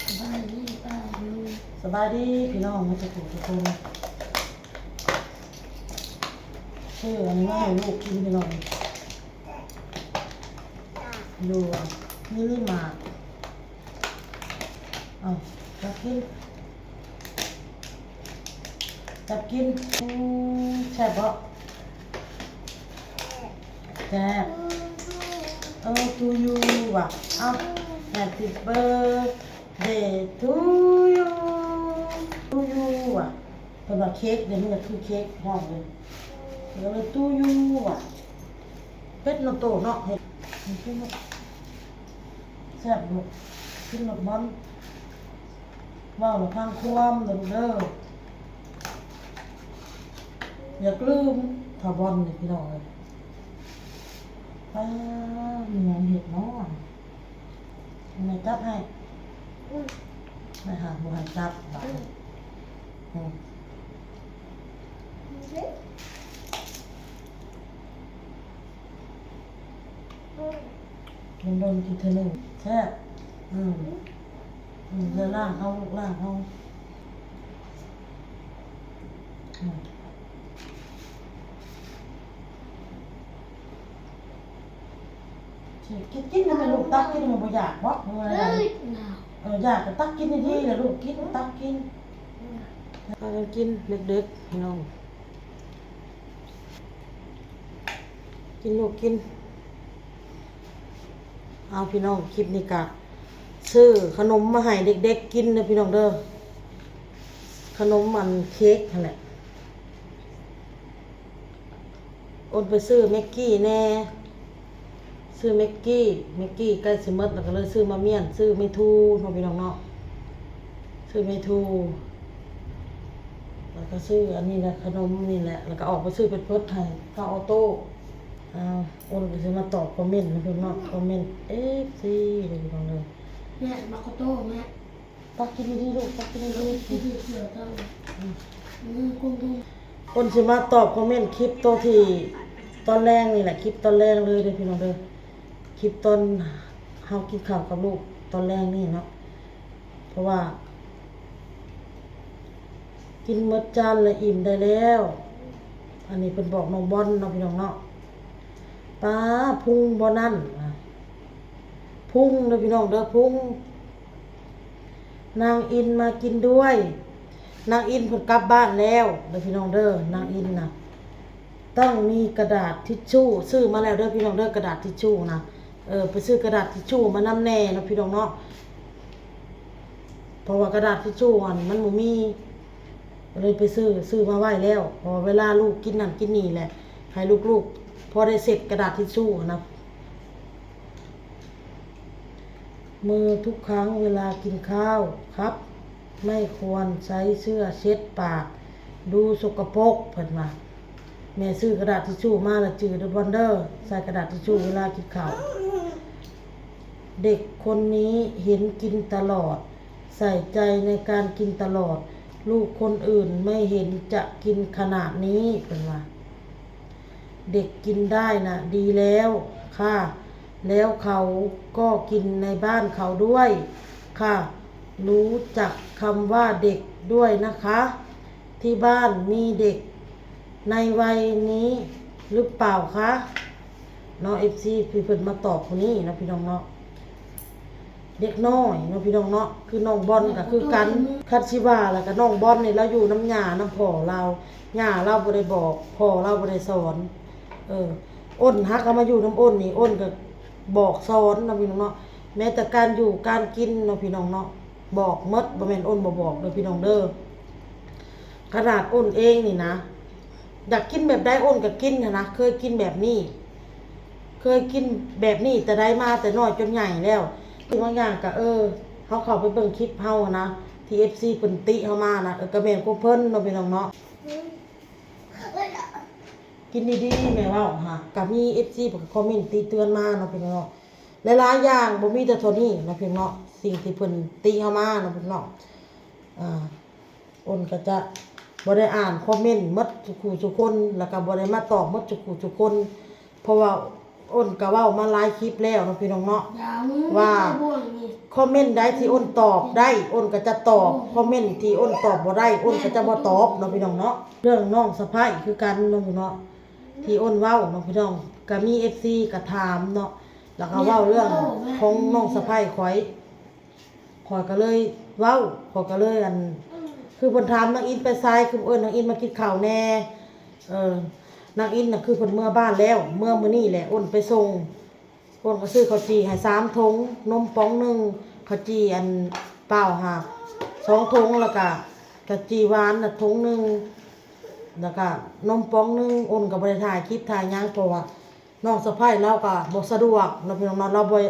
ສະບາຍດີປ້າລຸງ ສະບາຍດີພີ່ນ້ອງໝົດທຸກຜູ້ທຸກຄົນ. ຊື້ອັນນີ້ມາໃຫ້ລູກກິນພີ່ນ້ອງ ຢູ່ມິນິມາດ. ເອົາ ຈັບກິນ ຈັບກິນ. ອືມ ແຊບບໍ່? ແຊບ. ເອີ to you ວ່າ ເອົາ Happy birthday to you to you ວ່າ ເພິ່ນວ່າເຄັກເດ້ ມັນກໍຄືເຄັກນ້ອງເອີຍ ກໍເລີຍ to you ວ່າ ເຜັດເນາະໂຕເນາະ ເຮັດ ແຊບລູກ ກິນໂລດບອນ. ເວົ້າລະພັງຄວາມເດີລູກເດີ ຢ່າລືມຖ້າບ່ອນນີ້ພີ່ນ້ອງເອີຍ. ປ້າ ມີຫຍັງເຮັດເນາະ ແມ່ຈັບໃຫ້ ແມ່ຫາບໍ່ໃຫ້ຈັບບາດນີ້. ອືມ ດົນໆກິນເທື່ອໜຶ່ງ ແຊບ. ອືມ ອືມ ແລ້ວລ້າງເອົາ ລູກລ້າງເອົາ. ອືມ ກິນ ກິນນຳແມ່ລູກ ຕັກກິນນຳແມ່ ບໍ່ຢາກບໍ່ ຫຼືວ່າໃດ? ເອີ ຢາກກໍຕັກກິນດີໆແຫຼະລູກ ກິນ ຕັກກິນ. ພາກັນກິນເດັກໆ ພີ່ນ້ອງ ກິນລູກກິນ. ເອົາ ພີ່ນ້ອງ ຄລິບນີ້ກະຊື້ຂະໜົມມາໃຫ້ເດັກໆກິນເດີພີ່ນ້ອງເດີ ຂະໜົມອັນເຄັກຫັ້ນແຫຼະ. ໂອນໄປຊື້ແມັກກີ້ແດ່ ຊື້ແມັກກີ້ ແມັກກີ້ໃກ້ຊິໝົດ ແລ້ວກໍເລີຍຊື້ມາມ່ຽນ ຊື້ໄມ້ທູເນາະພີ່ນ້ອງເນາະ ຊື້ໄມ້ທູ ແລ້ວກໍຊື້ອັນນີ້ແຫຼະ ຂະໜົມນີ້ແຫຼະ ແລ້ວກໍອອກໄປຊື້ເພັດໆໃຫ້ທ້າວອໍໂຕ້. ອາ ໂອນກໍຊິມາຕອບຄອມເມັນນະພີ່ນ້ອງເນາະ ຄອມເມັນເອັຟຊີເດີພີ່ນ້ອງເດີ. ແມ່ ບັກອໍໂຕ້ແມ່ ຕັກກິນດີໆລູກ ຕັກກິນດີໆ. ອືມ ເພິ່ນຊິມາຕອບຄອມເມັນຄລິບໂຕທີ່ຕອນແລງນີ້ແຫຼະ ຄລິບຕອນແລງເລີຍເດີພີ່ນ້ອງເດີ ຄລິບຕອນເຮົາກິນເຂົ້າກັບລູກຕອນແລງນີ້ເນາະ ເພາະວ່າກິນໝົດຈານລະອີ່ມໄດ້ແລ້ວ. ອັນນີ້ເພິ່ນບອກນ້ອງບອນເນາະພີ່ນ້ອງເນາະ. ປ້າ ພຸງບໍ່ນັ້ນ ພຸງເດີພີ່ນ້ອງເດີ ພຸງ. ນາງອິນມາກິນດ້ວຍ ນາງອິນເພິ່ນກັບບ້ານແລ້ວເດີພີ່ນ້ອງເດີ ນາງອິນນະ. ຕ້ອງມີກະດາດທິດຊູ ຊື້ມາແລ້ວເດີພີ່ນ້ອງເດີ ກະດາດທິດຊູນະ ເອີ ໄປຊື້ກະດາດທິດຊູມານຳແດ່ເນາະພີ່ນ້ອງເນາະ ເພາະວ່າກະດາດທິດຊູຫັ້ນມັນບໍ່ມີ ກໍເລີຍໄປຊື້ ຊື້ມາໄວ້ແລ້ວ ເພາະວ່າເວລາລູກກິນນັ້ນກິນນີ້ແຫຼະ ໃຫ້ລູກໆພໍໄດ້ເຊັດກະດາດທິດຊູຫັ້ນນະ. ເມື່ອທຸກຄັ້ງເວລາກິນຂ້າວ ຄັບ ໄມ່ຄວນໃຊ້ເຊື້ອເຊັດປາກ ດູສົກກະປົກ ເພິ່ນວ່າ. ແມ່ຊື້ກະດາດທິດຊູມາລະຈື່ເດີບອນເດີ ໃສ່ກະດາດທິດຊູເວລາກິນເຂົ້າ. ເດັກຄົນນີ້ເຫັນກິນຕະຫຼອດ ໃສ່ໃຈໃນການກິນຕະຫຼອດ ລູກຄົນອື່ນໄມ່ເຫັນຈະກິນຂະໜາດນີ້ ເພິ່ນວ່າ. ເດັກກິນໄດ້ນະ ດີແລ້ວຄ່ະ ແລ້ວເຂົາກໍກິນໃນບ້ານເຂົາດ້ວຍຄ່ະ ຮູ້ຈັກຄຳວ່າເດັກດ້ວຍນະຄະ ທີ່ບ້ານມີເດັກໃນໄວນີ້ຫຼືເປົ່າຄະ ເນາະ ເອັຟຊີ ທີ່ເພິ່ນມາຕອບຜູ້ນີ້ເນາະ ພີ່ນ້ອງເນາະ. ເດັກນ້ອຍເນາະ ພີ່ນ້ອງເນາະ ຄືນ້ອງບອນກໍຄືກັນ ຄັນຊິວ່າແລ້ວກໍນ້ອງບອນນີ້ລາວຢູ່ນຳຍ່ານຳພໍ່ລາວ ຍ່າລາວບໍ່ໄດ້ບອກ ພໍ່ລາວບໍ່ໄດ້ສອນ. ເອີ ອ້ນຫາກເອົາມາຢູ່ນຳອ້ນນີ້ ອ້ນກໍບອກສອນເນາະ ພີ່ນ້ອງເນາະ ແມ້ແຕ່ການຢູ່ການກິນເນາະ ພີ່ນ້ອງເນາະ ບອກໝົດ ບໍ່ແມ່ນອ້ນບໍ່ບອກເດີ ພີ່ນ້ອງເດີ. ຂະໜາດອ້ນເອງນີ້ນະ ຢາກກິນແບບໃດອ້ນກໍກິນຫັ້ນນະ ເຄີຍກິນແບບນີ້ ເຄີຍກິນແບບນີ້ແຕ່ໃດມາ ແຕ່ນ້ອຍຈົນໃຫຍ່ແລ້ວ. ຄືບາງຢ່າງກໍ ເອີ ເຮົາເຂົ້າໄປເບິ່ງຄລິບເຮົາຫັ້ນນະ ທີ່ເອັຟຊີເພິ່ນຕິເຮົາມານະ ເອີ ກໍແມ່ນຂອງເພິ່ນເນາະ ພີ່ນ້ອງເນາະ. ກິນດີໆ ແມ່ເວົ້າຫາ ກໍມີເອັຟຊີເພິ່ນຄອມເມັນຕິເຕືອນມາເນາະ ພີ່ນ້ອງເນາະ. ຫຼາຍໆຢ່າງ ບໍ່ມີແຕ່ເທົ່ານີ້ເນາະ ພີ່ນ້ອງເນາະ ສິ່ງທີ່ເພິ່ນຕິເຮົາມາເນາະ ພີ່ນ້ອງເນາະ. ອ່າ ອ້ນກໍຈະບໍ່ໄດ້ອ່ານຄອມເມັນໝົດທຸກຜູ້ທຸກຄົນ ແລ້ວກໍບໍ່ໄດ້ມາຕອບໝົດທຸກຜູ້ທຸກຄົນ ເພາະວ່າ ອ້ນກໍເວົ້າມາຫຼາຍຄລິບແລ້ວເນາະ ພີ່ນ້ອງເນາະ ວ່າຄອມເມັນໃດທີ່ອ້ນຕອບໄດ້ ອ້ນກໍຈະຕອບ ຄອມເມັນທີ່ອ້ນຕອບບໍ່ໄດ້ ອ້ນກໍຈະບໍ່ຕອບເນາະ ພີ່ນ້ອງເນາະ. ເລື່ອງນ້ອງສະໃພ້ຄືກັນເນາະ ພີ່ນ້ອງເນາະ ທີ່ອ້ນເວົ້າເນາະ ພີ່ນ້ອງ ກໍມີເອັຟຊີກໍຖາມເນາະ ແລ້ວກໍເວົ້າເລື່ອງຂອງນ້ອງສະໃພ້ຂ້ອຍ ຂ້ອຍກໍເລີຍເວົ້າ ຂ້ອຍກໍເລີຍ ອັນ ຄືເພິ່ນຖາມນາງອິນໄປໃສ ຄືບໍ່ເອີ້ນນາງອິນມາກິນເຂົ້າແດ່. ເອີ ນາງອິນນະ ຄືເພິ່ນເມືອບ້ານແລ້ວ ເມືອມື້ນີ້ແຫຼະ ອ້ນໄປສົ່ງ ອ້ນກໍຊື້ເຂົ້າຈີ່ໃຫ້ສາມຖົງ ນົມປອງໜຶ່ງ ເຂົ້າຈີ່ອັນເປົ່າຫາກສອງຖົງ ແລ້ວກະເຂົ້າຈີ່ຫວານນະຖົງໜຶ່ງ ແລ້ວກະນົມປອງໜຶ່ງ. ອ້ນກໍບໍ່ໄດ້ຖ່າຍຄລິບຖ່າຍຫຍັງ ເພາະວ່າ ນ້ອງສະໃພ້ລາວກໍບໍ່ສະດວກເນາະ ພີ່ນ້ອງເນາະ ລາວບໍ່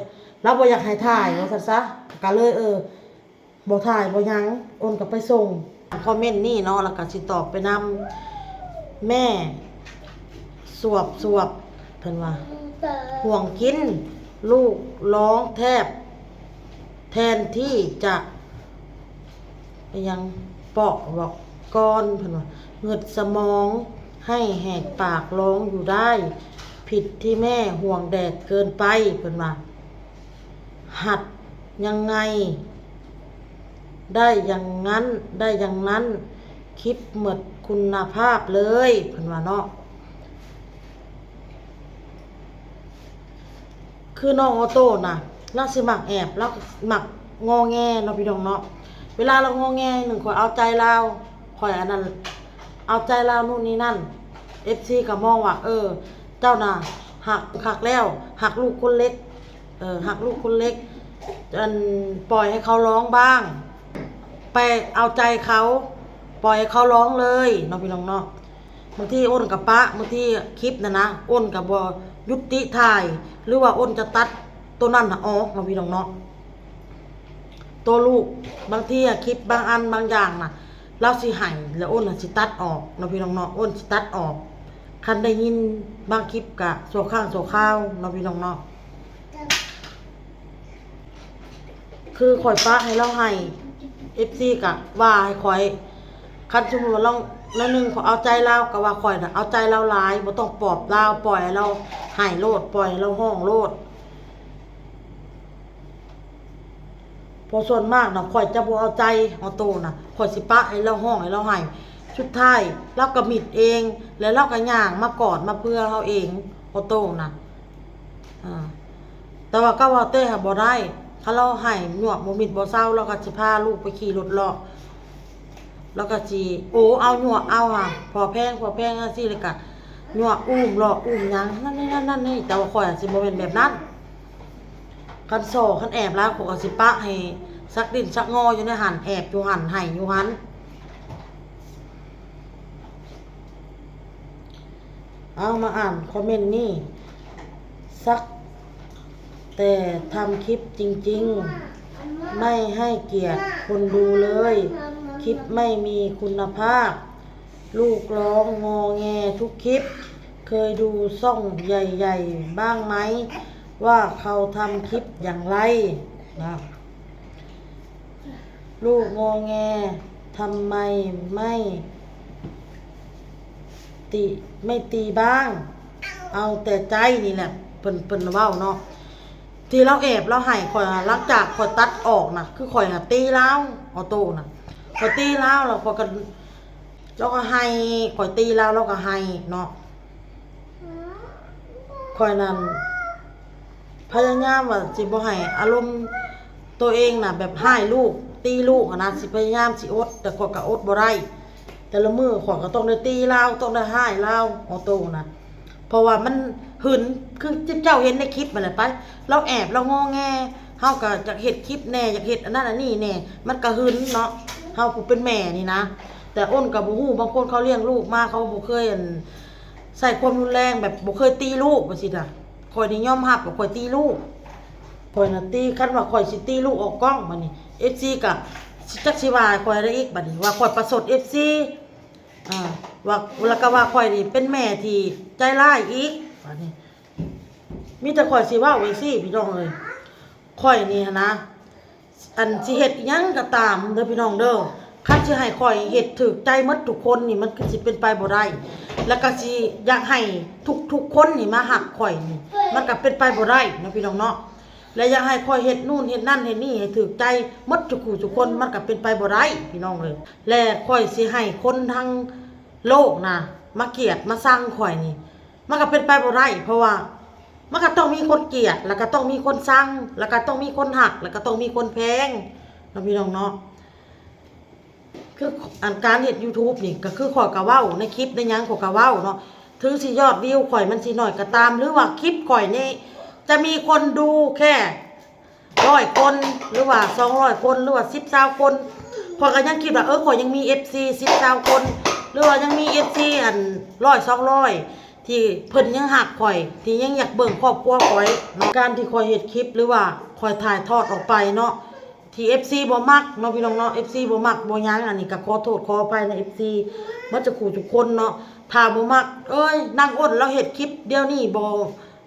ລາວບໍ່ຢາກໃຫ້ຖ່າຍວ່າຊັ້ນຊະ ກໍເລີຍ ເອີ ບໍ່ຖ່າຍບໍ່ຫຍັງ ອ້ນກໍໄປສົ່ງ. ຄອມເມັນນີ້ເນາະ ແລ້ວກໍຊິຕອບໄປນຳ ແມ່ສວບໆ ເພິ່ນວ່າ ຫ່ວງກິນ ລູກຮ້ອງແທບ ແທນທີ່ຈະ ອີຫຍັງ ເປາະເບາະກ່ອນ ເພິ່ນວ່າ ງຶດສະໝອງໃຫ້ແຫກປາກຮ້ອງຢູ່ໄດ້ ຜິດທີ່ແມ່ຫ່ວງແດດເກີນໄປ ເພິ່ນວ່າ ຫັດຍັງໄງ ໄດ້ຢ່າງນັ້ນ ໄດ້ຢ່າງນັ້ນ ຄລິບໝົດຄຸນນະພາບເລີຍ ເພິ່ນວ່າເນາະ. ຄືນ້ອງອໍໂຕ້ນະ ລາວຊິມັກແອບ ລາວມັກງໍແງເນາະ ພີ່ນ້ອງເນາະ. ເວລາລາວງໍແງໜຶ່ງ ຂ້ອຍເອົາໃຈລາວ ຂ້ອຍອັນນັ້ນ ເອົາໃຈລາວນູ້ນນີ້ນັ້ນ ເອັຟຊີກໍມອງວ່າ ເອີ ເຈົ້ານະຮັກຄັກແລ້ວ ຮັກລູກຄົນເລັກ ເອີ ຮັກລູກຄົນເລັກ ອັນ ປ່ອຍໃຫ້ເຂົາຮ້ອງບ້າງ ໄປເອົາໃຈເຂົາ ປ່ອຍໃຫ້ເຂົາຮ້ອງເລີຍເນາະ ພີ່ນ້ອງເນາະ. ບາງທີອ້ນກໍປະ ບາງທີຄລິບນັ້ນນະ ອ້ນກໍບໍ່ຢຸດຕິຖ່າຍ ຫຼືວ່າອ້ນຈະຕັດໂຕນັ້ນນະອອກເນາະ ພີ່ນ້ອງເນາະ. ໂຕລູກ ບາງທີຄລິບບາງອັນບາງຢ່າງນະ ລາວຊິໄຫ້ ແລ້ວອ້ນນະຊິຕັດອອກເນາະ ພີ່ນ້ອງເນາະ ອ້ນຊິຕັດອອກ. ຄັນໄດ້ຍິນບາງຄລິບກະຊົ່ວຄັ້ງຊົ່ວຄາວເນາະ ພີ່ນ້ອງເນາະ. ຄືຂ້ອຍປະໃຫ້ລາວໄຫ້ ເອັຟຊີກະວ່າໃຫ້ຂ້ອຍ ຄັນສົມມຸດວ່າລາວໜ້ອຍໜຶ່ງ ຂ້ອຍເອົາໃຈລາວ ກະວ່າຂ້ອຍນະເອົາໃຈລາວຫຼາຍ ບໍ່ຕ້ອງປອບລາວ ປ່ອຍໃຫ້ລາວໄຫ້ໂລດ ປ່ອຍໃຫ້ລາວຮ້ອງໂລດ. ເພາະສ່ວນມາກນະ ຂ້ອຍຈະບໍ່ເອົາໃຈອໍໂຕ້ນະ ຂ້ອຍຊິປະໃຫ້ລາວຮ້ອງ ໃຫ້ລາວໄຫ້ ສຸດທ້າຍລາວກະມິດເອງ ແລ້ວລາວກະຍ່າງມາກອດມາເພື່ອເຮົາເອງ ອໍໂຕ້ນະ. ອາ ແຕ່ວ່າກະເວົ້າແຕ່ຫາບໍ່ໄດ້ ຄັນລາວໄຫ້ຍວກບໍ່ມິດບໍ່ເຊົາ ລາວກະຊິພາລູກໄປຂີ່ລົດເລາະ ລາວກະຊິໂອເອົາຍວກເອົາຫາ ພໍແພງ ພໍແພງຈັ່ງຊີ້ ແລ້ວກະຍວກອຸ້ມເລາະອຸ້ມຫຍັງ ນັ້ນນີ້ນັ້ນນີ້. ແຕ່ວ່າຂ້ອຍຊິບໍ່ແມ່ນແບບນັ້ນ ຄັນສໍ້ຄັນແອບຫຼາຍ ຂ້ອຍກະຊິປະໃຫ້ຊັກດິ້ນຊັກງໍຢູ່ໃນຫັ້ນ ແອບຢູ່ຫັ້ນ ໄຫ້ຢູ່ຫັ້ນ. ເອົາ ມາອ່ານຄອມເມັນນີ້ ສັກແຕ່ທຳຄລິບຈິງໆ ໄມ່ໃຫ້ກຽດຄົນດູເລີຍ ຄລິບໄມ່ມີຄຸນນະພາບ ລູກຮ້ອງງໍແງທຸກຄລິບ ເຄີຍດູຊ່ອງໃຫຍ່ໆ ບ້າງໄໝ ວ່າເຂົາທຳຄລິບຢ່າງໄລນະ. ລູກງໍແງ ທຳໄມໄມ່ຕິ ໄມ່ຕີບ້າງ ເອົາແຕ່ໃຈ ນີ້ແຫຼະ ເພິ່ນ ເພິ່ນເວົ້າເນາະ ທີ່ລາວແອບລາວໄຫ້ຂ້ອຍ ຫຼັງຈາກຂ້ອຍຕັດອອກນະ ຄືຂ້ອຍຫາຕີລາວ ອໍໂຕ້ນະ ຂ້ອຍຕີລາວ ແລ້ວຂ້ອຍກໍ ລາວກໍໄຫ້ ຂ້ອຍຕີລາວ ລາວກໍໄຫ້ເນາະ. ຂ້ອຍນັ້ນພະຍາຍາມວ່າຊິບໍ່ໃຫ້ອາລົມໂຕເອງນະ ແບບຮ້າຍລູກ ຕີລູກຫັ້ນນະ ຊິພະຍາຍາມຊິອົດ ແຕ່ຂ້ອຍກໍອົດບໍ່ໄດ້ ແຕ່ລະມື້ຂ້ອຍກໍຕ້ອງໄດ້ຕີລາວ ຕ້ອງໄດ້ຮ້າຍລາວ ອໍໂຕ້ນະ ເພາະວ່າມັນຫຶງ ຄືເຈົ້າເຫັນໃນຄລິບຫັ້ນແຫຼະໄປ ລາວແອບລາວງໍແງ ເຮົາກໍຢາກເຮັດຄລິບແດ່ ຢາກເຮັດອັນນັ້ນອັນນີ້ແດ່ ມັນກໍຫຶງເນາະ ເຮົາຜູ້ເປັນແມ່ນີ້ນະ. ແຕ່ອ້ນກໍບໍ່ຮູ້ ບາງຄົນເຂົາລ້ຽງລູກມາ ເຂົາບໍ່ເຄີຍ ອັນ ໃຊ້ຄວາມຮຸນແຮງ ແບບບໍ່ເຄີຍຕີລູກວ່າຊີ້ນະ ຂ້ອຍນີ້ຍອມຮັບວ່າຂ້ອຍຕີລູກ ຂ້ອຍນະຕີ ຄັນວ່າຂ້ອຍຊິຕີລູກອອກກ້ອງ ບາດນີ້ເອັຟຊີກໍຊິ ຈັກຊິວ່າຂ້ອຍໄດ້ອີກ ບາດນີ້ວ່າຂ້ອຍປະຊົດເອັຟຊີ ອ່າ ວ່າ ແລ້ວກໍວ່າຂ້ອຍນີ້ເປັນແມ່ທີ່ໃຈຮ້າຍອີກ ບາດນີ້ມີແຕ່ຂ້ອຍຊິເວົ້າຈັ່ງຊີ້ ພີ່ນ້ອງເອີຍ ຂ້ອຍນີ້ຫັ້ນນະ ອັນຊິເຮັດອີ່ຫຍັງກໍຕາມເດີພີ່ນ້ອງເດີ ຄັນຊິໃຫ້ຂ້ອຍເຮັດຖືກໃຈໝົດທຸກຄົນນີ້ ມັນຄືຊິເປັນໄປບໍ່ໄດ້ ແລ້ວກໍຊິຢາກໃຫ້ທຸກໆຄົນນີ້ມາຮັກຂ້ອຍນີ້ ມັນກໍເປັນໄປບໍ່ໄດ້ເນາະ ພີ່ນ້ອງເນາະ. ແລະຢາກໃຫ້ຂ້ອຍເຮັດນູ້ນເຮັດນັ້ນເຮັດນີ້ໃຫ້ຖືກໃຈໝົດທຸກຜູ້ທຸກຄົນ ມັນກໍເປັນໄປບໍ່ໄດ້ ພີ່ນ້ອງເອີຍ. ແລະຂ້ອຍຊິໃຫ້ຄົນທັງໂລກນະມາກຽດມາຊັງຂ້ອຍນີ້ ມັນກໍເປັນໄປບໍ່ໄດ້ ເພາະວ່າມັນກໍຕ້ອງມີຄົນກຽດ ແລ້ວກໍຕ້ອງມີຄົນຊັງ ແລ້ວກໍຕ້ອງມີຄົນຮັກ ແລ້ວກໍຕ້ອງມີຄົນແພງເນາະ ພີ່ນ້ອງເນາະ. ຄືອັນການເຮັດ YouTube ນີ້ ກໍຄືຂ້ອຍກໍເວົ້າໃນຄລິບໃນຫຍັງ ຂ້ອຍກໍເວົ້າເນາະ ເຖິງຊິຍອດວິວຂ້ອຍມັນຊິໜ້ອຍກໍຕາມ ຫຼືວ່າຄລິບຂ້ອຍນີ້ຈະມີຄົນດູແຄ່ຮ້ອຍຄົນ ຫຼືວ່າສອງຮ້ອຍຄົນ ຫຼືວ່າສິບຊາວຄົນ ຂ້ອຍກໍຍັງຄິດວ່າ ເອີ ຂ້ອຍຍັງມີເອັຟຊີສິບຊາວຄົນ ຫຼືວ່າຍັງມີເອັຟຊີອັນຮ້ອຍສອງຮ້ອຍ ທີ່ເພິ່ນຍັງຮັກຂ້ອຍ ທີ່ຍັງຢາກເບິ່ງຄອບຄົວຂ້ອຍເນາະ. ການທີ່ຂ້ອຍເຮັດຄລິບ ຫຼືວ່າຂ້ອຍຖ່າຍທອດອອກໄປເນາະ ທີ່ເອັຟຊີບໍ່ມັກເນາະ ພີ່ນ້ອງເນາະ ເອັຟຊີບໍ່ມັກບໍ່ຫຍັງ ອັນນີ້ກໍຂໍໂທດຂໍອະໄພນຳເອັຟຊີໝົດທຸກຜູ້ທຸກຄົນເນາະ. ຖ້າບໍ່ມັກ ເອີຍ ນາງອ້ນລາວເຮັດຄລິບດຽວນີ້ບໍ່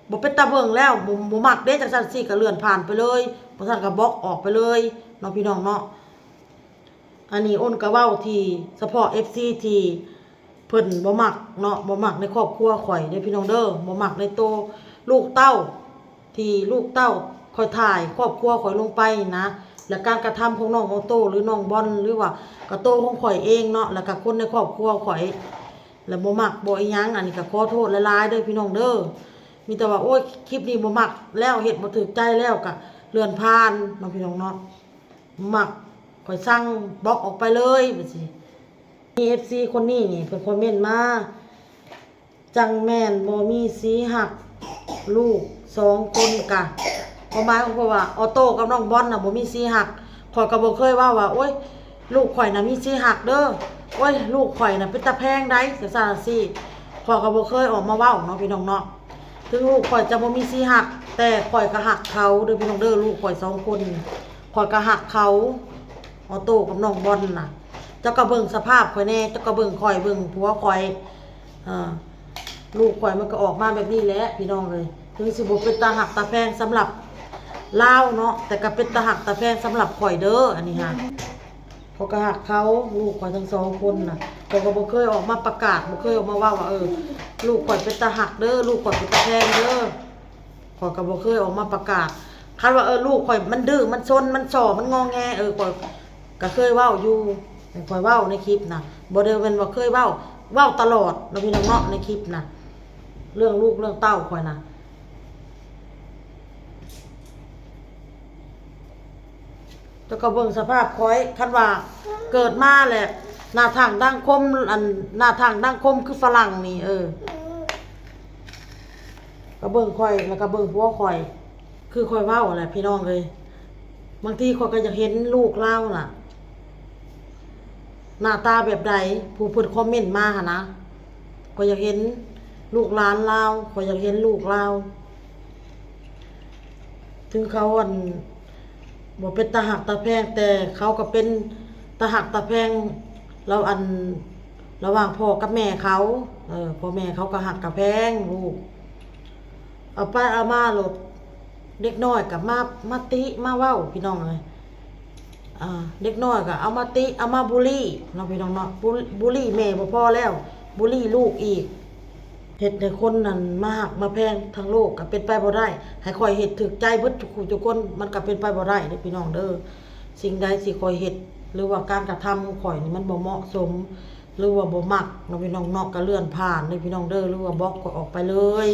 ບໍ່ເປັນຕາເບິ່ງແລ້ວ ບໍ່ ບໍ່ມັກເດ້ ຈັ່ງຊັ້ນຊີ້ ກໍເລື່ອນຜ່ານໄປເລີຍ ບໍ່ຊັ້ນກໍບລັອກອອກໄປເລີຍເນາະ ພີ່ນ້ອງເນາະ. ອັນນີ້ອ້ນກໍເວົ້າທີ່ສະເພາະເອັຟຊີທີ່ເພິ່ນບໍ່ມັກເນາະ ບໍ່ມັກໃນຄອບຄົວຂ້ອຍເດີ້ ພີ່ນ້ອງເດີ້ ບໍ່ມັກໃນໂຕລູກເຕົ້າ ທີ່ລູກເຕົ້າຂ້ອຍຖ່າຍຄອບຄົວຂ້ອຍລົງໄປນະ ແລະການກະທຳຂອງນ້ອງອໍໂຕ້ ຫຼືນ້ອງບອນ ຫຼືວ່າກະໂຕຂອງຂ້ອຍເອງເນາະ ແລະກະຄົນໃນຄອບຄົວຂ້ອຍ ແລະບໍ່ມັກບໍ່ອີ່ຫຍັງ ອັນນີ້ກະຂໍໂທດຫຼາຍໆເດີ້ ພີ່ນ້ອງເດີ້. ມີແຕ່ວ່າ ໂອ້ຍ ຄລິບນີ້ບໍ່ມັກແລ້ວ ເຮັດບໍ່ຖືກໃຈແລ້ວ ກະເລື່ອນຜ່ານເນາະ ພີ່ນ້ອງເນາະ. ມັກ ຂ້ອຍສັ່ງບລັອກອອກໄປເລີຍ ວ່າຊີ້. ມີເອັຟຊີຄົນນີ້ນີ້ ເພິ່ນຄອມເມັນມາ ຈັ່ງແມ່ນບໍ່ມີສີຮັກ ລູກສອງຄົນກະ ຄວາມໝາຍຂອງເພິ່ນວ່າ ອໍໂຕ້ກັບນ້ອງບອນນະບໍ່ມີສີຮັກ. ຂ້ອຍກໍບໍ່ເຄີຍເວົ້າວ່າ ໂອ້ຍ ລູກຂ້ອຍນະມີສີຮັກເດີ້ ໂອ້ຍ ລູກຂ້ອຍນະເປັນຕາແພງໃດ ຈັ່ງຊັ້ນຈັ່ງຊີ້. ຂ້ອຍກໍບໍ່ເຄີຍອອກມາເວົ້າເນາະ ພີ່ນ້ອງເນາະ. ເຖິງລູກຂ້ອຍຈະບໍ່ມີສີຮັກ ແຕ່ຂ້ອຍກໍຮັກເຂົາເດີ້ ພີ່ນ້ອງເດີ້ ລູກຂ້ອຍສອງຄົນ ຂ້ອຍກໍຮັກເຂົາ ອໍໂຕ້ກັບນ້ອງບອນນະ. ເຈົ້າກໍເບິ່ງສະພາບຂ້ອຍແດ່ ເຈົ້າກໍເບິ່ງຂ້ອຍ ເບິ່ງຜົວຂ້ອຍ ເອີ ລູກຂ້ອຍມັນກໍອອກມາແບບນີ້ແຫຼະ ພີ່ນ້ອງເອີຍ. ເຖິງຊິບໍ່ເປັນຕາຮັກຕາແພງສຳລັບລາວເນາະ ແຕ່ກໍເປັນຕາຮັກຕາແພງສຳລັບຂ້ອຍເດີ້ ອັນນີ້ຫາ. ຂ້ອຍກໍຮັກເຂົາ ລູກຂ້ອຍທັງສອງຄົນນະ. ຂ້ອຍກໍບໍ່ເຄີຍອອກມາປະກາດ ບໍ່ເຄີຍອອກມາເວົ້າວ່າ ເອີ ລູກຂ້ອຍເປັນຕາຮັກເດີ້ ລູກຂ້ອຍເປັນຕາແພງເດີ້. ຂ້ອຍກໍບໍ່ເຄີຍອອກມາປະກາດ. ຄັນວ່າ ເອີ ລູກຂ້ອຍມັນດື້ ມັນຊົນ ມັນສໍ້ ມັນງໍແງ ເອີ ຂ້ອຍກໍເຄີຍເວົ້າຢູ່ ຂ້ອຍເວົ້າໃນຄລິບນະ ບໍ່ໄດ້ແມ່ນວ່າເຄີຍເວົ້າ ເວົ້າຕະຫຼອດເນາະ ພີ່ນ້ອງເນາະ ໃນຄລິບນະ ເລື່ອງລູກເລື່ອງເຕົ້າຂ້ອຍນະ. ແລ້ວກໍເບິ່ງສະພາບຂ້ອຍ ຄັນວ່າເກີດມາແລ້ວໜ້າທັງດັງຄົມ ອັນໜ້າທັງດັງຄົມຄືຝຣັ່ງນີ້ ເອີ ກໍເບິ່ງຂ້ອຍ ແລ້ວກໍເບິ່ງຜົວຂ້ອຍ ຄືຂ້ອຍເວົ້າແຫຼະ ພີ່ນ້ອງເອີຍ. ບາງທີຂ້ອຍກໍຢາກເຫັນລູກລາວນະ ໜ້າຕາແບບໃດ ຜູ້ເພິ່ນຄອມເມັນມາຫັ້ນນະ. ຂ້ອຍຢາກເຫັນລູກຫຼານລາວ ຂ້ອຍຢາກເຫັນລູກລາວ ເຖິງເຂົາ ອັນ ບໍ່ເປັນຕາຮັກຕາແພງ ແຕ່ເຂົາກໍເປັນຕາຮັກຕາແພງ ລະ ອັນ ລະຫວ່າງພໍ່ກັບແມ່ເຂົາ. ເອີ ພໍ່ແມ່ເຂົາກໍຮັກກໍແພງລູກ. ເອົາໄປເອົາມາໂລດ ເດັກນ້ອຍກໍມາ ມາຕິມາເວົ້າ ພີ່ນ້ອງເອີຍ. ອ່າ ເດັກນ້ອຍກໍເອົາມາຕິ ເອົາມາບູລີເນາະ ພີ່ນ້ອງເນາະ. ບູ ບູລີແມ່ບໍ່ພໍແລ້ວ ບູລີລູກອີກ. ເຮັດໃຫ້ຄົນນັ້ນມາຮັກມາແພງທັງໂລກກໍເປັນໄປບໍ່ໄດ້. ໃຫ້ຂ້ອຍເຮັດຖືກໃຈເບິດທຸກຜູ້ທຸກຄົນ ມັນກໍເປັນໄປບໍ່ໄດ້ເດີ້ ພີ່ນ້ອງເດີ້. ສິ່ງໃດທີ່ຂ້ອຍເຮັດ ຫຼືວ່າການກະທຳຂອງຂ້ອຍນີ້ມັນບໍ່ເໝາະສົມ ຫຼືວ່າບໍ່ມັກເນາະ ພີ່ນ້ອງເນາະ ກໍເລື່ອນຜ່ານເດີ້ ພີ່ນ້ອງເດີ້ ຫຼືວ່າບລັອກຂ້ອຍອອກໄປເລີຍ.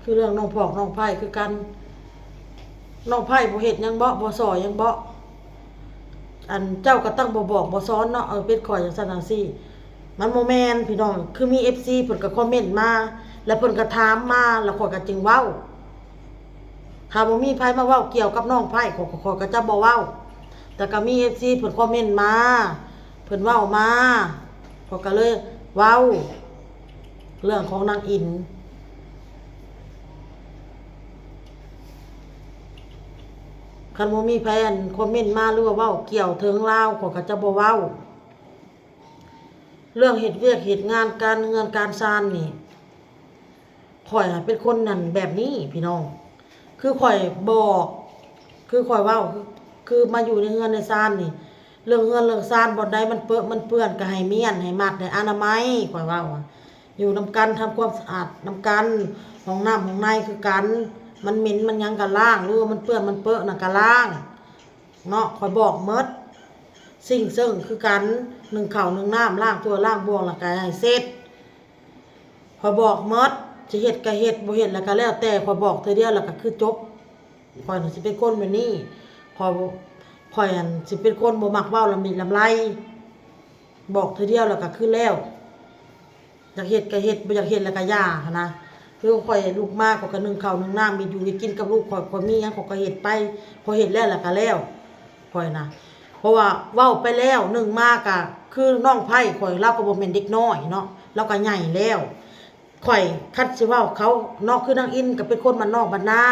ຄືເລື່ອງນ້ອງພອກນ້ອງໄພ້ຄືກັນ ນ້ອງໄພ້ບໍ່ເຮັດຫຍັງເບາະ ບໍ່ສໍ້ຫຍັງເບາະ ອັນເຈົ້າກໍຕັ້ງບໍ່ບອກບໍ່ສອນເນາະ ເອີ ເປັນຂ້ອຍຈັ່ງຊັ້ນຈັ່ງຊີ້ ມັນບໍ່ແມ່ນ ພີ່ນ້ອງ. ຄືມີເອັຟຊີເພິ່ນກໍຄອມເມັນມາ ແລ້ວເພິ່ນກໍຖາມມາ ແລ້ວຂ້ອຍກໍຈຶ່ງເວົ້າ. ຖ້າບໍ່ມີໃຜມາເວົ້າກ່ຽວກັບນ້ອງໄພ້ ຂ້ອຍ ຂ້ອຍກໍຈະບໍ່ເວົ້າ. ແຕ່ກໍມີເອັຟຊີເພິ່ນຄອມເມັນມາ ເພິ່ນເວົ້າມາ ຂ້ອຍກໍເລີຍເວົ້າເລື່ອງຂອງນາງອິນ. ຄັນບໍ່ມີໃຜ ອັນ ຄອມເມັນມາ ຫຼືວ່າເວົ້າກ່ຽວເຖິງລາວ ຂ້ອຍກໍຈະບໍ່ເວົ້າ. ເລື່ອງເຮັດວຽກເຮັດງານ ການເຮືອນການຊານນີ້ ຂ້ອຍຫັ້ນເປັນຄົນນັ້ນແບບນີ້ ພີ່ນ້ອງ. ຄືຂ້ອຍບອກ ຄືຂ້ອຍເວົ້າ ຄື ຄືມາຢູ່ໃນເຮືອນໃນຊານນີ້ ເລື່ອງເຮືອນເລື່ອງຊານບ່ອນໃດມັນເປິະມັນເປື້ອນ ກໍໃຫ້ມ້ຽນໃຫ້ມັດໃຫ້ອະນາໄມ ຂ້ອຍເວົ້າ ຢູ່ນຳກັນ ທຳຄວາມສະອາດນຳກັນ ຫ້ອງນ້ຳຫ້ອງໃນຄືກັນ ມັນເໝັນມັນຫຍັງກໍລ້າງ ຫຼືວ່າມັນເປື້ອນມັນເປິະນະກໍລ້າງເນາະ ຂ້ອຍບອກໝົດ ຊິງເຊິ່ງຄືກັນ ໜຶ້ງເຂົ້າໜຶ້ງນ້ຳ ລ້າງຖ້ວຍລ້າງບ່ວງ ແລ້ວກໍໃຫ້ເຊັດ ຂ້ອຍບອກໝົດ ຊິເຮັດກໍເຮັດ ບໍ່ເຮັດແລ້ວກໍແລ້ວແຕ່ ຂ້ອຍບອກເທື່ອດຽວແລ້ວກໍຄືຈົບ ຂ້ອຍນະຊິເປັນຄົນແບບນີ້ ຂ້ອຍ ຂ້ອຍຫັ້ນຊິເປັນຄົນບໍ່ມັກເວົ້າລຳລິລຳໄລ ບອກເທື່ອດຽວແລ້ວກໍຄືແລ້ວ ຢາກເຮັດກໍເຮັດ ບໍ່ຢາກເຮັດແລ້ວກໍຢ່າຫັ້ນນະ ຄືຂ້ອຍລຸກມາ ຂ້ອຍກໍໜຶ້ງເຂົ້າໜຶ້ງນ້ຳ ເຮັດຢູ່ເຮັດກິນກັບລູກຂ້ອຍ ຂ້ອຍມີຫຍັງຂ້ອຍກໍເຮັດໄປ ຂ້ອຍເຮັດແລ້ວແລ້ວກໍແລ້ວ ຂ້ອຍນະ ເພາະວ່າເວົ້າໄປແລ້ວ ໜຶ່ງມາກະຄືນ້ອງໃພ້ຂ້ອຍ ລາວກໍບໍ່ແມ່ນເດັກນ້ອຍເນາະ ລາວກໍໃຫຍ່ແລ້ວ ຂ້ອຍຄັນຊິເວົ້າເຂົາເນາະ ຄືນາງອິນກໍເປັນຄົນບ້ານນອກບ້ານນາ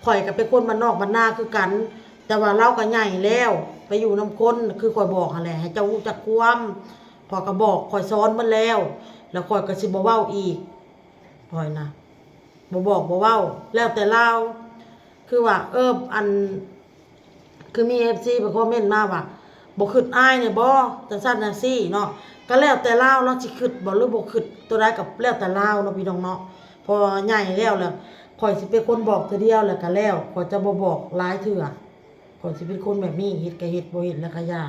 ຂ້ອຍກໍເປັນຄົນບ້ານນອກບ້ານນາຄືກັນ ແຕ່ວ່າລາວກໍໃຫຍ່ແລ້ວ ໄປຢູ່ນຳຄົນ ຄືຂ້ອຍບອກຫັ້ນແຫຼະ ໃຫ້ເຈົ້າຮູ້ຈັກຄວາມ ຂ້ອຍກໍບອກ ຂ້ອຍສອນໝົດແລ້ວ ແລ້ວຂ້ອຍກໍຊິບໍ່ເວົ້າອີກ ຂ້ອຍນະ ບໍ່ບອກບໍ່ເວົ້າ ແລ້ວແຕ່ລາວ ຄືວ່າ ເອີ ອັນ ຄືມີເອັຟຊີໄປຄອມເມັນມາວ່າ ບໍ່ຄິດອາຍແດ່ບໍ່ ຈັ່ງຊັ້ນຈັ່ງຊີ້ເນາະ ກໍແລ້ວແຕ່ລາວ ລາວຊິຄິດບໍ່ ຫຼືບໍ່ຄິດ ຕົວໃດກໍແລ້ວແຕ່ລາວເນາະ ພີ່ນ້ອງເນາະ ເພາະວ່າໃຫຍ່ແລ້ວ ແລ້ວຂ້ອຍຊິເປັນຄົນບອກເທື່ອດຽວ ແລ້ວກໍແລ້ວ ຂ້ອຍຈະບໍ່ບອກຫຼາຍເທື່ອ ຂ້ອຍຊິເປັນຄົນແບບນີ້ ເຮັດກໍເຮັດ ບໍ່ເຮັດແລ້ວກໍຢ່າ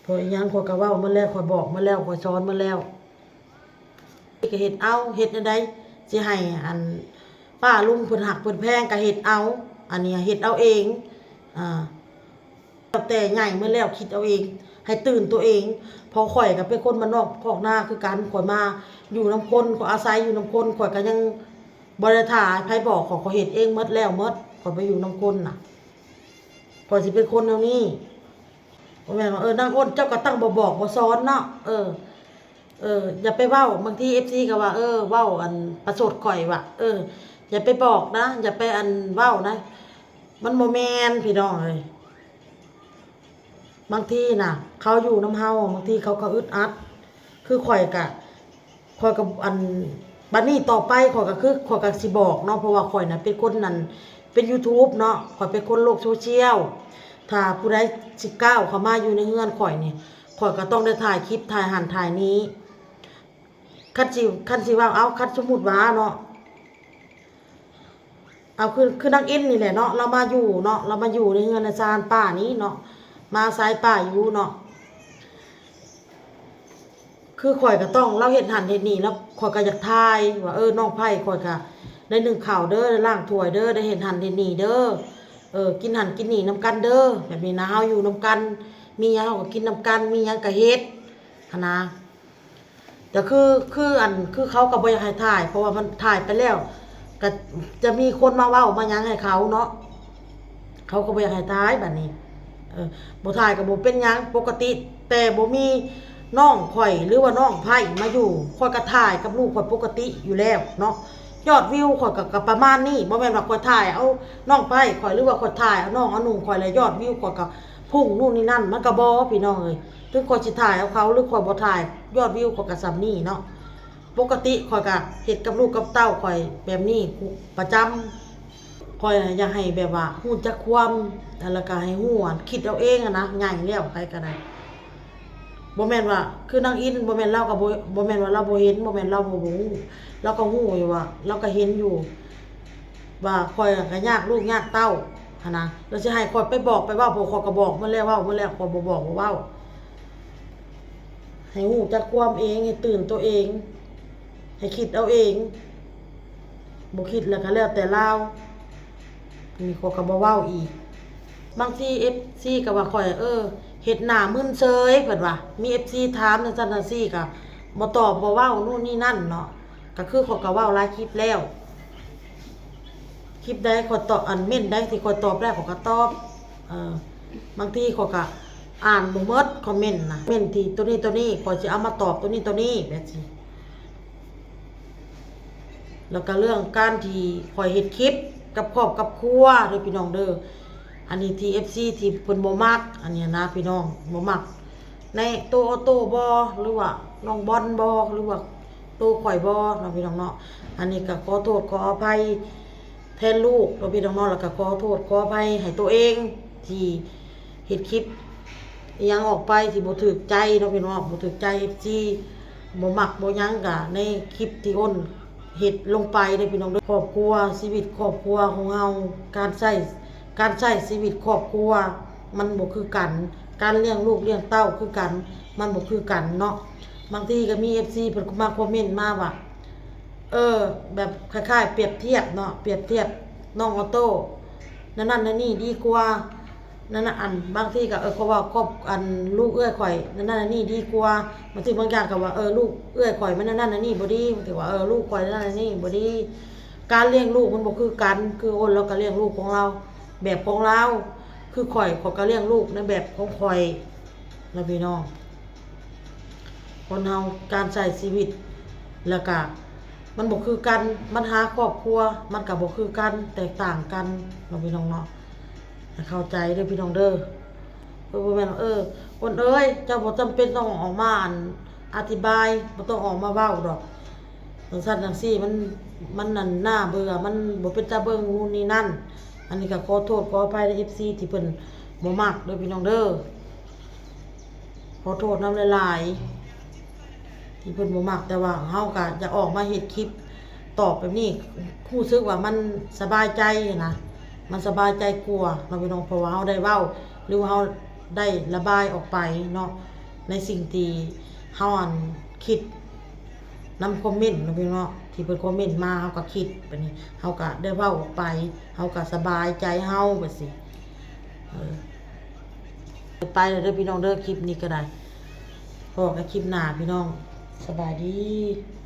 ເພາະອີ່ຫຍັງຂ້ອຍກໍເວົ້າໝົດແລ້ວ ຂ້ອຍບອກໝົດແລ້ວ ຂ້ອຍສອນໝົດແລ້ວ ກໍເຮັດເອົາ ເຮັດແນວໃດຊິໃຫ້ອັນປ້າລຸງເພິ່ນຮັກເພິ່ນແພງກໍເຮັດເອົາ ອັນນີ້ເຮັດເອົາເອງ ອາ ແລ້ວແຕ່ໃຫຍ່ໝົດແລ້ວ ຄິດເອົາເອງ ໃຫ້ຕື່ນຕົວເອງ ເພາະຂ້ອຍກໍເປັນຄົນບ້ານນອກຄອກນາຄືກັນ ຂ້ອຍມາຢູ່ນຳຄົນ ຂ້ອຍອາໄສຢູ່ນຳຄົນ ຂ້ອຍກໍຍັງບໍ່ໄດ້ຖ້າໃຜບອກ ຂ້ອຍ ຂ້ອຍເຮັດເອງໝົດແລ້ວໝົດ ຂ້ອຍໄປຢູ່ນຳຄົນນະ ຂ້ອຍຊິເປັນຄົນແນວນີ້. ບໍ່ແມ່ນວ່າ ເອີ ນາງອ້ນ ເຈົ້າກໍຕັ້ງບໍ່ບອກບໍ່ສອນເນາະ ເອີ ເອີ ຢ່າໄປເວົ້າ ບາງທີເອັຟຊີກໍວ່າ ເອີ ເວົ້າ ອັນ ປະຊົດຂ້ອຍວ່າ ເອີ ຢ່າໄປບອກນະ ຢ່າໄປ ອັນ ເວົ້ານະ ມັນບໍ່ແມ່ນ ພີ່ນ້ອງເອີຍ ບາງທີນະ ເຂົາຢູ່ນຳເຮົາ ບາງທີເຂົາກໍອຶດອັດ ຄືຂ້ອຍກະ ຂ້ອຍກໍ ອັນ ບັດນີ້ຕໍ່ໄປຂ້ອຍກໍຄື ຂ້ອຍກໍຊິບອກເນາະ ເພາະວ່າຂ້ອຍນະເປັນຄົນ ອັນ ເປັນຢູທູບເນາະ ຂ້ອຍເປັນຄົນໂລກໂຊຊຽວ ຖ້າຜູ້ໃດຊິກ້າວເຂົ້າມາຢູ່ໃນເຮືອນຂ້ອຍນີ້ ຂ້ອຍກໍຕ້ອງໄດ້ຖ່າຍຄລິບ ຖ່າຍຫັ້ນຖ່າຍນີ້ ຄັນຊິ ຄັນຊິເວົ້າ ເອົາ ຄັນສົມມຸດວ່າເນາະ ເອົາ ຄື ຄືນາງອິນນີ້ແຫຼະເນາະ ລາວມາຢູ່ເນາະ ລາວມາຢູ່ໃນເຮືອນໃນຊານປ້ານີ້ເນາະ ມາອາໄສປ້າຢູ່ເນາະ ຄືຂ້ອຍກໍຕ້ອງ ລາວເຮັດຫັ້ນເຮັດນີ້ ແລ້ວຂ້ອຍກໍຢາກຖ່າຍວ່າ ເອີ ນ້ອງໃພ້ຂ້ອຍກໍໄດ້ໜຶ້ງເຂົ້າເດີ ໄດ້ລ້າງຖ້ວຍເດີ ໄດ້ເຮັດຫັ້ນເຮັດນີ້ເດີ ເອີ ກິນຫັ້ນກິນນີ້ນຳກັນເດີ ແບບນີ້ນະ ເຮົາຢູ່ນຳກັນ ມີຫຍັງເຮົາກໍກິນນຳກັນ ມີຫຍັງກໍເຮັດຫັ້ນນະ. ກໍຄື ຄື ອັນ ຄືເຂົາກໍບໍ່ຢາກໃຫ້ຖ່າຍ ເພາະວ່າມັນຖ່າຍໄປແລ້ວ ກໍຈະມີຄົນມາເວົ້າມາຫຍັງໃຫ້ເຂົາເນາະ ເຂົາກໍບໍ່ຢາກໃຫ້ຖ່າຍບາດນີ້ ເອີ ບໍ່ຖ່າຍກໍບໍ່ເປັນຫຍັງ ປົກກະຕິ ແຕ່ບໍ່ມີນ້ອງຂ້ອຍ ຫຼືວ່ານ້ອງໃພ້ມາຢູ່ ຂ້ອຍກໍຖ່າຍກັບລູກຂ້ອຍປົກກະຕິຢູ່ແລ້ວເນາະ ຍອດວິວຂ້ອຍກໍ ກໍປະມານນີ້ ບໍ່ແມ່ນວ່າຂ້ອຍຖ່າຍເອົານ້ອງໃພ້ຂ້ອຍ ຫຼືວ່າຂ້ອຍຖ່າຍເອົານ້ອງເອົານຸ່ງຂ້ອຍ ແລ້ວຍອດວິວຂ້ອຍກໍພຸ່ງ ນູ່ນນີ້ນັ້ນ ມັນກໍບໍ່ ພີ່ນ້ອງເອີຍ. ເຖິງຂ້ອຍຊິຖ່າຍເອົາເຂົາ ຫຼືຂ້ອຍບໍ່ຖ່າຍ ຍອດວິວຂ້ອຍກໍສ່ຳນີ້ເນາະ ປົກກະຕິຂ້ອຍກໍເຮັດກັບລູກກັບເຕົ້າຂ້ອຍແບບນີ້ປະຈຳ ຂ້ອຍນະຢາກໃຫ້ແບບວ່າຮູ້ຈັກຄວາມ ແລ້ວກໍໃຫ້ຮູ້ ອັນ ຄິດເອົາເອງຫັ້ນນະ ໃຫຍ່ແລ້ວໃຜກໍໄດ້ ບໍ່ແມ່ນວ່າຄືນາງອິນ ບໍ່ແມ່ນລາວກໍບໍ່ ບໍ່ແມ່ນວ່າລາວບໍ່ເຫັນ ບໍ່ແມ່ນລາວບໍ່ ບໍ່ຮູ້ ລາວກໍຮູ້ຢູ່ວ່າ ລາວກໍເຫັນຢູ່ວ່າຂ້ອຍກໍຍາກລູກຍາກເຕົ້າຫັ້ນນະ ແລ້ວຊິໃຫ້ຂ້ອຍໄປບອກໄປເວົ້າ ເພາະຂ້ອຍກໍບອກໝົດແລ້ວ ເວົ້າໝົດແລ້ວ ຂ້ອຍບໍ່ບອກບໍ່ເວົ້າ. ໃຫ້ຮູ້ຈັກຄວາມເອງ ໃຫ້ຕື່ນຕົວເອງ ໃຫ້ຄິດເອົາເອງ ບໍ່ຄິດແລ້ວກໍແລ້ວແຕ່ລາວ ອັນນີ້ຂ້ອຍກໍບໍ່ເວົ້າອີກ. ບາງທີເອັຟຊີກໍວ່າຂ້ອຍ ເອີ ເຮັດໜ້າມຶນເຊີຍ ເພິ່ນວ່າ ມີເອັຟຊີຖາມຈັ່ງຊັ້ນຈັ່ງຊີ້ ກໍບໍ່ຕອບບໍ່ເວົ້າ ນູ່ນນີ້ນັ້ນເນາະ ກໍຄືຂ້ອຍກໍເວົ້າຫຼາຍຄລິບແລ້ວ ຄລິບໃດຂ້ອຍຕອບ ອັນ ເມັ້ນໃດທີ່ຂ້ອຍຕອບໄດ້ ຂ້ອຍກໍຕອບ ເອີ ບາງທີຂ້ອຍກໍອ່ານບໍ່ໝົດຄອມເມັນນະ ເມັ້ນທີ່ໂຕນີ້ໂຕນີ້ ຂ້ອຍຊິເອົາມາຕອບໂຕນີ້ໂຕນີ້ ແບບຊີ້ ແລ້ວກໍເລື່ອງການທີ່ຂ້ອຍເຮັດຄລິບກັບຄອບກັບຄົວເດີພີ່ນ້ອງເດີ ອັນນີ້ທີ່ເອັຟຊີທີ່ເພິ່ນບໍ່ມັກ ອັນນີ້ນະພີ່ນ້ອງ ບໍ່ມັກ ໃນໂຕອໍໂຕ້ບໍ ຫຼືວ່ານ້ອງບອນບໍ ຫຼືວ່າໂຕຂ້ອຍບໍເນາະພີ່ນ້ອງເນາະ ອັນນີ້ກໍຂໍໂທດຂໍອະໄພແທນລູກເນາະພີ່ນ້ອງເນາະ ແລ້ວກໍຂໍໂທດຂໍອະໄພໃຫ້ໂຕເອງ ທີ່ເຮັດຄລິບອີ່ຫຍັງອອກໄປທີ່ບໍ່ຖືກໃຈເນາະພີ່ນ້ອງ, ບໍ່ຖືກໃຈເອັຟຊີ ບໍ່ມັກບໍ່ຫຍັງກະໃນຄລິບທີ່ອ້ນເຮັດລົງໄປເດ້ພີ່ນ້ອງເດີ. ຄອບຄົວ ຊີວິດຄອບຄົວຂອງເຮົາ ການໃຊ້ ການໃຊ້ຊີວິດຄອບຄົວມັນບໍ່ຄືກັນ, ການລ້ຽງລູກລ້ຽງເຕົ້າຄືກັນ ມັນບໍ່ຄືກັນເນາະ. ບາງທີກໍມີເອັຟຊີເພິ່ນມາຄອມເມັນມາວ່າ ເອີ ແບບຄ້າຍໆປຽບທຽບເນາະ, ປຽບທຽບນ້ອງອໍໂຕ້ນັ້ນໆນີ້ດີກວ່າ ນັ້ນນະ ອັນ ບາງທີກໍ ເອີ ເຂົາເວົ້າຄອບ ອັນ ລູກເອື້ອຍຂ້ອຍນັ້ນໆນີ້ດີກວ່າ. ບາງທີບາງຢ່າງກໍວ່າ ເອີ ລູກເອື້ອຍຂ້ອຍມັນນັ້ນໆນີ້ບໍ່ດີ, ບາງທີວ່າ ເອີ ລູກຂ້ອຍນັ້ນໆນີ້ບໍ່ດີ. ການລ້ຽງລູກມັນບໍ່ຄືກັນ, ຄືອ້ນລາວກໍລ້ຽງລູກຂອງລາວແບບຂອງລາວ, ຄືຂ້ອຍ ຂ້ອຍກໍລ້ຽງລູກໃນແບບຂອງຂ້ອຍນະພີ່ນ້ອງ. ຄົນເຮົາການໃຊ້ຊີວິດ ແລ້ວກະມັນບໍ່ຄືກັນ, ບັນຫາຄອບຄົວມັນກະບໍ່ຄືກັນ ແຕກຕ່າງກັນເນາະພີ່ນ້ອງເນາະ. ໃຫ້ເຂົ້າໃຈເດີພີ່ນ້ອງເດີ. ເອີ ບໍ່ແມ່ນວ່າ ເອີ ອ້ນເອີຍ ເຈົ້າບໍ່ຈຳເປັນຕ້ອງອອກມາ ອັນ ອະທິບາຍ, ບໍ່ຕ້ອງອອກມາເວົ້າດອກ ຈັ່ງຊັ້ນຈັ່ງຊີ້ ມັນ ມັນ ອັນ ໜ້າເບື່ອ ມັນບໍ່ເປັນຕາເບິ່ງ ນູ້ນນີ້ນັ້ນ. ອັນນີ້ກໍຂໍໂທດຂໍອະໄພເດີ ເອັຟຊີ ທີ່ເພິ່ນບໍ່ມັກເດີພີ່ນ້ອງເດີ. ຂໍໂທດນຳຫຼາຍໆ ທີ່ເພິ່ນບໍ່ມັກ, ແຕ່ວ່າເຮົາກໍຢາກອອກມາເຮັດຄລິບຕອບແບບນີ້ ຮູ້ສຶກວ່າມັນສະບາຍໃຈນະ, ມັນສະບາຍໃຈກວ່າເນາະພີ່ນ້ອງ, ເພາະວ່າເຮົາໄດ້ເວົ້າ ຫຼືວ່າເຮົາໄດ້ລະບາຍອອກໄປເນາະ ໃນສິ່ງທີ່ເຮົາ ອັນ ຄິດນຳຄອມເມັນເນາະພີ່ນ້ອງເນາະ, ທີ່ເພິ່ນຄອມເມັນມາ ເຮົາກໍຄິດແບບນີ້ ເຮົາກໍໄດ້ເວົ້າອອກໄປ ເຮົາກໍສະບາຍໃຈເຮົາແບບຊີ້. ເອີ ໄປແລ້ວເດີພີ່ນ້ອງເດີ, ຄລິບນີ້ກໍໄດ້ ພໍ້ກັນຄລິບໜ້າພີ່ນ້ອງ, ສະບາຍດີ.